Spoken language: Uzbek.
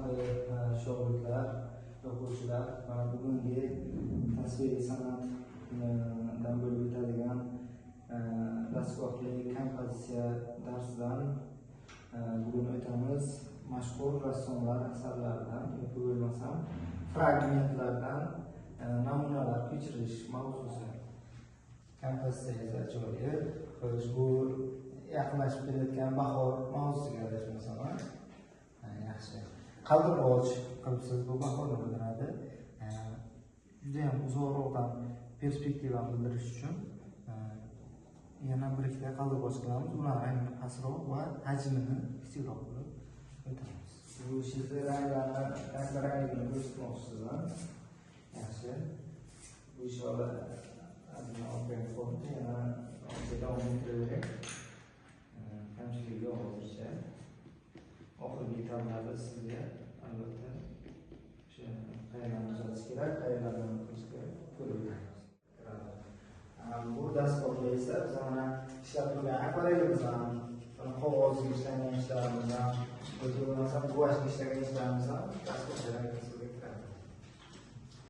Hurmatli shogirdlar, o'quvchilar, mana bugungi tasviriy san'atdan bo'lib o'tadigan dastgohli kompozitsiya darsidan bugun o'tamiz. Mashhur rassomlar asarlaridan yoki bo'lmasam fragmentlardan namunalar ko'chirish mavzusi. Kompozitsiyangiz ajoyib. Xo'sh, bu yaqinlashib kelayotgan bahor mavzusiga adashmasam, yaxshi. Qaldirg'och qilibsiz, bu bahorni bildiradi. Juda ham uzoqroqdan perspektivani bildirish uchun yana bir ikkita qaldirg'och qilamiz. Ular rangini pastroq va hajmini kichikroq qilib o'tamiz. Bu ishingizni ranglarni, ranglarangligini ko'rsatmoqchisiz, yaxshi. Bu ishora ozgina orqaga qolibdi, yana davom ettiravering. Kamchilik yo'q hozircha. Oxirgi etaplarda sizga albatta o'sha qayerlarni tuzatish kerak, qayerlarni qilish kerak ko'rib o'tamiz. Bu dastgohda esa biz mana ishlab turgan akvarelimiz ham, qog'ozga ishlangan ishlarimiz ham, yoki bo'lmasam guashga ishlagan ishlarimiz ham dastgohda.